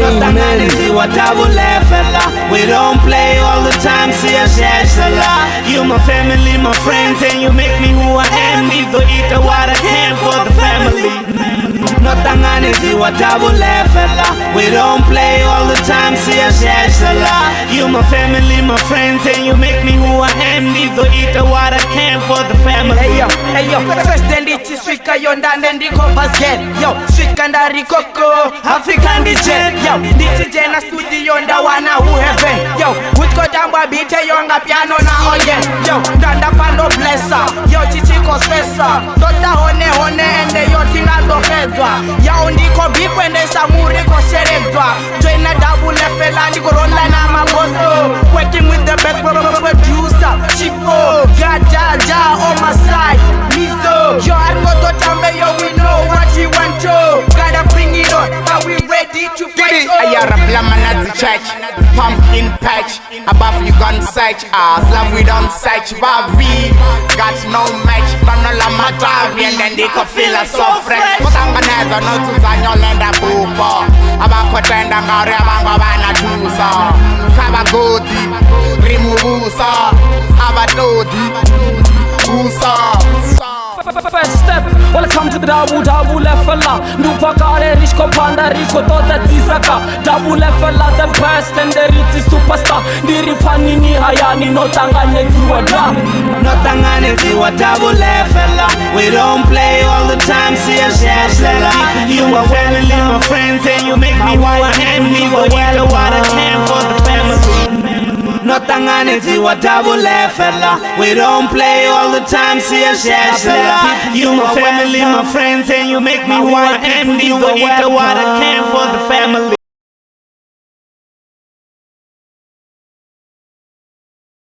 Amen. We don't play all the time, siyasheshala. You my family, my friends, and you make me who I am. Ndizoita what I can for the family. Notanganeziwa double FLA. We don't play all the time, siyasheshala. You my family, my friends, and you make me who I am. Ndizoita what I can for the family. Hey yo, hey yo, first ndichisvika yo ndande ndikobva yo svika ndarikoko Africa ndiche yo ndichijena studio ndawana who heaven yo kutkotambwa beat yonga piano na organ yo ndandapando blessa yo chichikosesa tota hone hone ende yo tingadohedzwa yo ndiko bikwendesa muri kosheredzwa joina double FL ndikorola na maboso working with the best producer Chipo ja ja ja on my side Mizo yo arikototambe yo we know what you want to gotta bring it on are we ready to fight oh. Ayara blama the church, pumpkin patch. Above you gon' search us, love we don't search. Bavi got no match, no la matavi, and then they could feel us so fresh. Kutanganeza no tuzanyo lenda bupo. Abakotenda ngare abango bana tuso. Kabagodi, rimubuso, abatodi, buso. First step, welcome to the double double FLA. Ndupakale rishko panda riko tota tizaka. Double FLA the best and the rich superstar. Ndiri panini hayani no tanganyeziwa da. Notanganeziwa double FLA. We don't play all the time, siyasheshala. You my family, my friends, and you make me who I am. Ndizoita what I can for the family. Notanganeziwa double FLA. We don't play all the time, siyasheshala. You my family, my friends, and you make me who I am. Ndizoita what I can for the family.